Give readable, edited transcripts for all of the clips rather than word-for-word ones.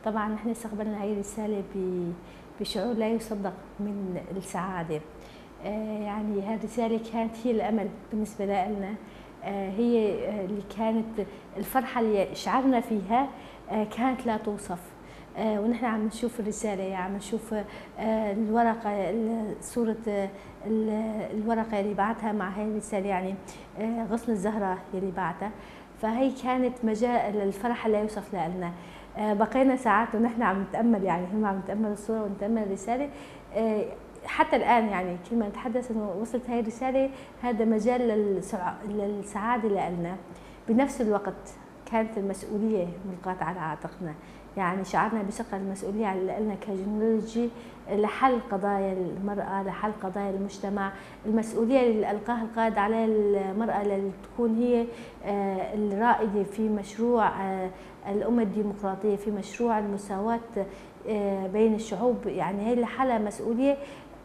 طبعا نحن استقبلنا هاي الرسالة بشعور لا يصدق من السعادة. يعني هذه الرسالة كانت هي الأمل بالنسبة لنا، هي اللي كانت الفرحة اللي شعرنا فيها كانت لا توصف. ونحن عم نشوف الرسالة، يعني عم نشوف الورقة، صورة الورقة اللي بعتها مع هاي الرسالة، يعني غصن الزهرة اللي بعتها، فهي كانت مجال الفرح لا يوصف لنا. بقينا ساعات ونحن عم نتأمل، يعني هم عم نتأمل الصورة ونتأمل الرسالة حتى الآن. يعني كل ما نتحدث إنه وصلت هاي الرسالة، هذا مجال للسعادة لنا. بنفس الوقت كانت المسؤولية ملقاة على عاتقنا، يعني شعرنا بثقل المسؤولية لنا كجنولوجي لحل قضايا المرأة، لحل قضايا المجتمع. المسؤولية اللي ألقاها القائد على المرأة لتكون هي الرائدة في مشروع الأمة الديمقراطية، في مشروع المساواة بين الشعوب، يعني هي لحالها مسؤولية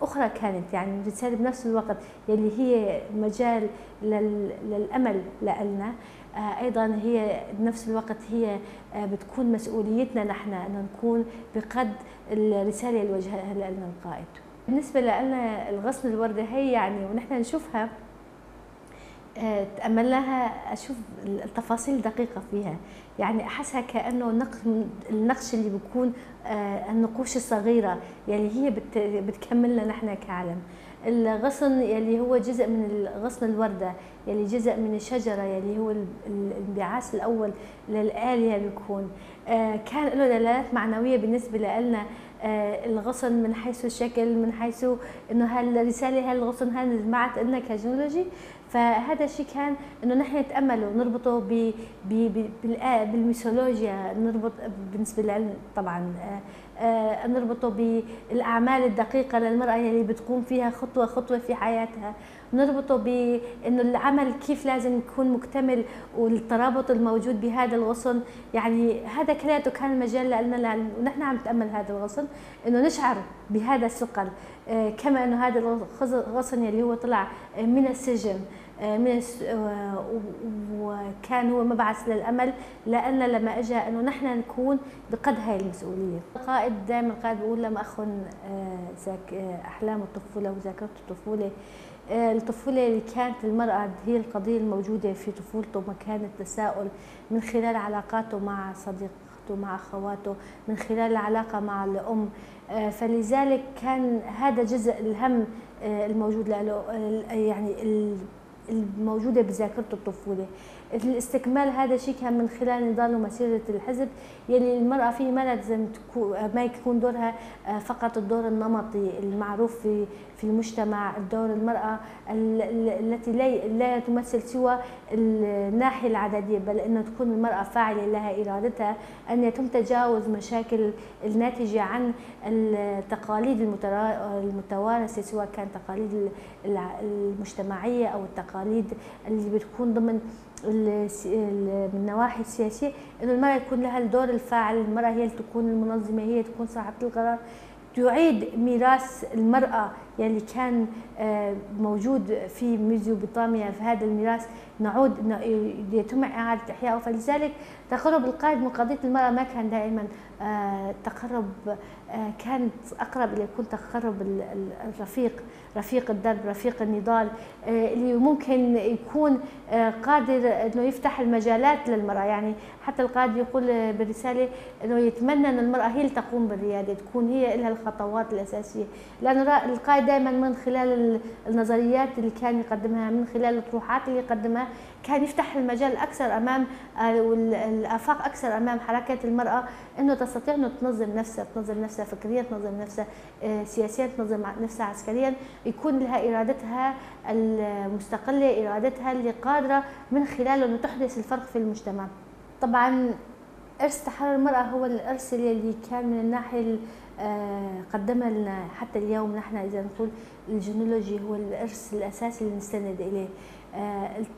أخرى كانت، يعني رسالة بنفس الوقت يلي هي مجال للأمل لنا، أيضا هي بنفس الوقت هي بتكون مسؤوليتنا نحن أن نكون بقد الرسالة اللي وجهها لنا القائد. بالنسبة لنا الغصن الوردة هي يعني ونحن نشوفها تأملناها، أشوف التفاصيل الدقيقة فيها، يعني أحسها كأنه النقش اللي بيكون النقوش الصغيرة يلي هي بتكملنا نحن كعالم. الغصن يلي هو جزء من غصن الوردة، يلي جزء من الشجرة، يلي هو الانبعاث الأول للآلهة بيكون، كان له دلالات معنوية بالنسبة لنا. الغصن من حيث الشكل، من حيث انه هالرسالة هالغصن هالمعت لنا كجنولوجي، فهذا الشيء كان انه نحن نتامله ونربطه بالميثولوجيا، نربط بالنسبة لنا طبعا نربطه بالاعمال الدقيقة للمراة اللي بتقوم فيها خطوة خطوة في حياتها، نربطه بانه العمل كيف لازم يكون مكتمل والترابط الموجود بهذا الغصن. يعني هذا كلياته كان مجال لنا ونحن عم نتامل هذا الغصن انه نشعر بهذا الثقل، كما انه هذا الغصن اللي هو طلع من السجن من وكان هو مبعث للامل لان لما اجى انه نحن نكون بقد هاي المسؤولية. القائد دائما القائد بيقول لما اخن احلام الطفولة وذاكره الطفولة، الطفولة اللي كانت المراة هي القضية الموجودة في طفولته، مكان التساؤل من خلال علاقاته مع صديقته مع اخواته، من خلال العلاقة مع الام، فلذلك كان هذا جزء الهم الموجود له، يعني الموجودة بذاكرته الطفولة. الاستكمال هذا الشيء كان من خلال نضال ومسيرة الحزب يلي المرأة فيه ما لازم ما يكون دورها فقط الدور النمطي المعروف في المجتمع، الدور المرأة التي لا تمثل سوى الناحية العددية، بل أنه تكون المرأة فاعلة لها إرادتها، أن يتم تجاوز مشاكل الناتجة عن التقاليد المتوارثة، سواء كان تقاليد المجتمعية أو التقاليد اللي بتكون ضمن النواحي السياسية، إنه المرأة يكون لها الدور الفاعل، المرأة هي اللي تكون المنظمة، هي تكون صاحبة القرار، تعيد ميراث المرأة يلي كان موجود في ميزوبوتاميا، في هذا الميراث نعود يتم إعادة إحيائه. فلذلك تقرب القائد من قضية المرأة ما كان دائما تقرب، كانت أقرب إلى يكون تقرب الرفيق، رفيق الدرب، رفيق النضال، اللي ممكن يكون قادر أنه يفتح المجالات للمرأة. يعني حتى القائد يقول بالرسالة أنه يتمنى أن المرأة هي اللي تقوم بالريادة، تكون هي لها الخطوات الأساسية، لأنه القائد دائما من خلال النظريات اللي كان يقدمها، من خلال الطروحات اللي يقدمها، كان يفتح المجال أكثر أمام والآفاق أكثر أمام حركة المرأة، أنه تستطيع أنه تنظم نفسها، تنظم نفسها فكريا، تنظم نفسها سياسيا، تنظم نفسها عسكريا، يكون لها إرادتها المستقلة، إرادتها اللي قادرة من خلاله أنه تحدث الفرق في المجتمع. طبعا إرث تحرر المرأة هو الإرث اللي كان من الناحية قدمها لنا حتى اليوم. نحن إذا نقول الجنولوجي هو الإرث الأساسي اللي نستند إليه،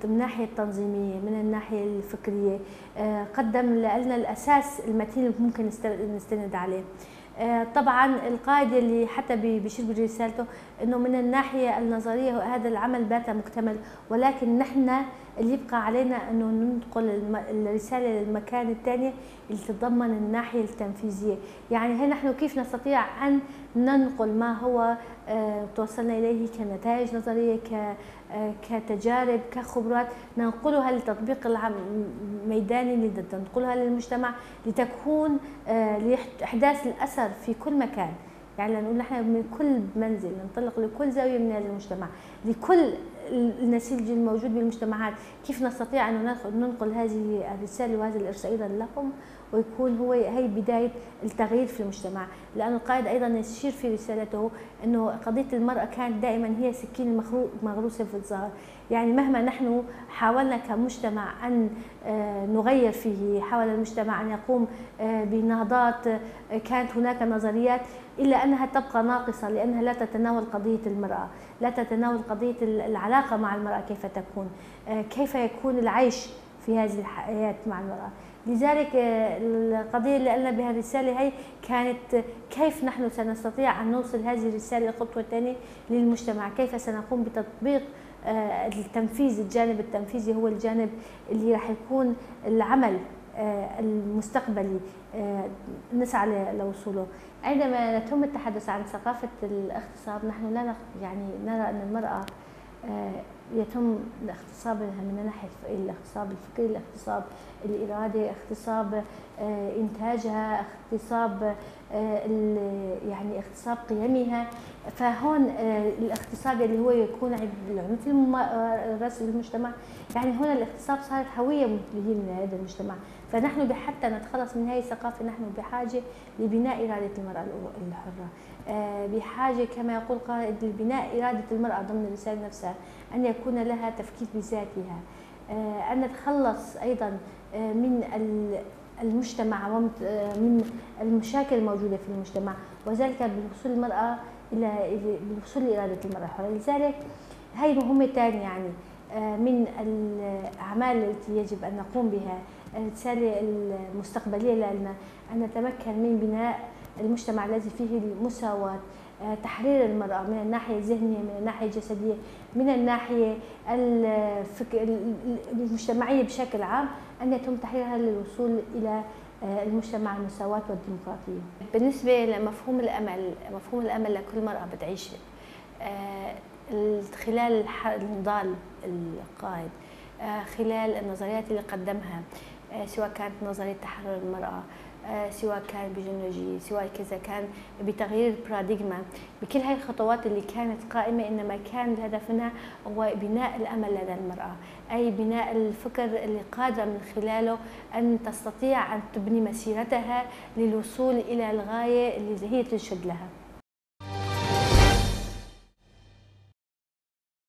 من الناحية التنظيمية، من الناحية الفكرية، قدم لنا الأساس المتين اللي ممكن نستند عليه. طبعا القائد اللي حتى بيشير برسالته انه من الناحية النظرية هذا العمل بات مكتمل، ولكن نحن اللي يبقى علينا أنه ننقل الرسالة للمكان الثاني اللي تتضمن الناحية التنفيذية. يعني هل نحن كيف نستطيع أن ننقل ما هو توصلنا إليه كنتائج نظرية، كتجارب، كخبرات، ننقلها للتطبيق الميداني، ننقلها للمجتمع لتكون لإحداث الأثر في كل مكان. يعني نقول نحن من كل منزل ننطلق لكل زاوية من هذا المجتمع، لكل النسيج الموجود بالمجتمعات، كيف نستطيع أن ننقل هذه الرسالة وهذا الإرث أيضا لهم، ويكون هو هي بداية التغيير في المجتمع. لأن القائد أيضا يشير في رسالته أنه قضية المرأة كانت دائما هي سكين مغروسة في الظهر. يعني مهما نحن حاولنا كمجتمع أن نغير فيه، حاول المجتمع أن يقوم بنهضات، كانت هناك نظريات، إلا أنها تبقى ناقصة لأنها لا تتناول قضية المرأة، لا تتناول قضية العلاقة مع المرأة كيف تكون، كيف يكون العيش في هذه الحياة مع المرأة. لذلك القضية اللي قلنا بها الرسالة هي كانت كيف نحن سنستطيع أن نوصل هذه الرسالة الخطوة الثانية للمجتمع، كيف سنقوم بتطبيق التنفيذ. الجانب التنفيذي هو الجانب اللي راح يكون العمل المستقبلي نسعى لوصوله. عندما يتم التحدث عن ثقافة الاغتصاب نحن لا يعني نرى أن المرأة يتم اغتصابها من ناحية الاغتصاب الفكري، الاغتصاب الإرادي، اغتصاب إنتاجها، اغتصاب يعني اغتصاب قيمها. فهون الاغتصاب اللي هو يكون العنف الممارس بالمجتمع، يعني هنا الاغتصاب صارت هوية من هذا المجتمع. فنحن حتى نتخلص من هذه الثقافة نحن بحاجة لبناء إرادة المرأة الحرة، بحاجة كما يقول قائد لبناء إرادة المرأة ضمن الرسالة نفسها، أن يكون لها تفكير بذاتها، أن نتخلص أيضا من المجتمع ومن المشاكل الموجودة في المجتمع، وذلك بالوصول المرأة إلى بالوصول لإرادة المرأة الحرة. لذلك هي مهمة ثانية يعني من الأعمال التي يجب أن نقوم بها، الرسالة المستقبلية لنا أن نتمكن من بناء المجتمع الذي فيه المساواة، تحرير المرأة من الناحية الذهنية، من الناحية الجسدية، من الناحية المجتمعية بشكل عام، أن يتم تحريرها للوصول إلى المجتمع المساواة والديمقراطية. بالنسبة لمفهوم الأمل، مفهوم الأمل لكل مرأة بتعيش خلال النضال القائد، خلال النظريات اللي قدمها، سواء كانت نظرية تحرر المرأة، سواء كان بجنولوجي، سواء كذا كان بتغيير البراديغما، بكل هاي الخطوات اللي كانت قائمة، إنما كان الهدف منها هو بناء الأمل لدى المرأة، أي بناء الفكر اللي قادرة من خلاله أن تستطيع أن تبني مسيرتها للوصول إلى الغاية اللي هي تنشد لها.